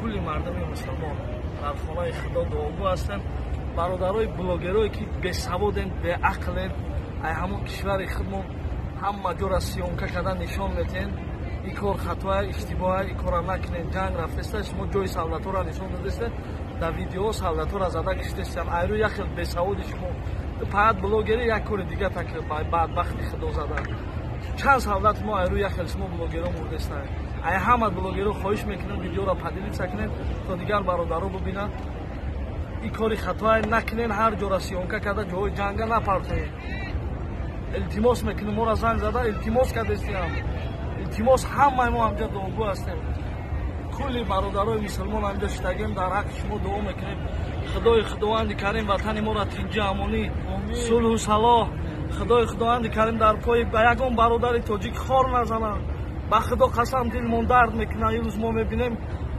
Кулли мардуми мусулмон дар хонаи Худо дуогӯ ҳастем. Бародарои блогерое ки бесаводен, беақлен, ай ҳамон кишвари худмон ҳама ҷора съёмка карда нишон метиҳен. Ин кор хатоя, иштибоҳа, ин кора накунен. Ҷанг рафтеста, шумо ҷои солдатора нишон додеста, дар видеоҳо солдатора зада киштестиян. Айрӯ як хел бесаводи шумо фақат блогери, як кори дига такр бадбахти Худо зада. Чанд солдати мо айрӯ як хел шумо блогеро мурдестанд. Ай ҳама блогеро хоҳиш мекунем, видеоро поделиться кунед, то дигар бародаро бубинанд. Ин кори хатоя накунен, ҳар ҷора съёмка карда ҷоҳои ҷанга напартоед. Илтимос мекунем, моро занг зада илтимос кардестиям. Илтимос, ҳамаи мо ҳамҷа дуогӯ ҳастем. Кулли бародарои мусулмон ҳамҷа шидагем, дар ҳаққи шумо дуо мекунем. Худои Худованди Карим ватани моро тинҷи, амонӣ, сулҳу салоҳ. Худои Худованди Карим дар пои ба ягон бародари тоҷик хор назанад. Ба Худо қасам, дилмон дард мекунад. Имрӯз мо мебинем,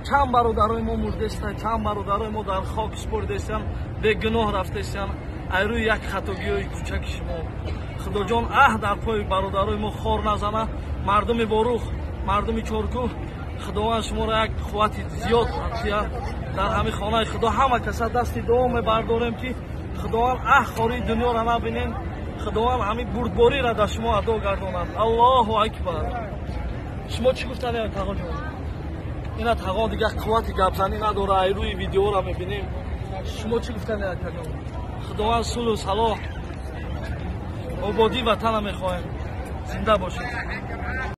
чанд бародарои мо мурдестанд, чанд бародарои мо дар хок супоридестанд, бегуноҳ рафтестанд айрӯи як хатогиҳои кӯчаки шумо. Худоҷон, аҳ, дар пои бародарои мо хор назана. Мардуми Борух, мардуми Чоркӯҳ, Худованд шуморо як қуввати зиёд атия. Дар ҳамин хонаи Худо ҳама каса дасти дуо мебардорем, ки Худованд, аҳ, хории дунёро набинем. Худованд ҳамин бурдбориро дар шумо адо гардонад. Аллоҳу акбар. Шумо чӣ гуфтани, тағоҷон? Ина тағо дигар қуввати гапзанӣ надора, ай рӯи видеоро мебинем. Шумо чӣ гуфтани, акаҷон? Худованд сулҳу салоҳ, ободии ватана мехоҳем. Зинда бошед.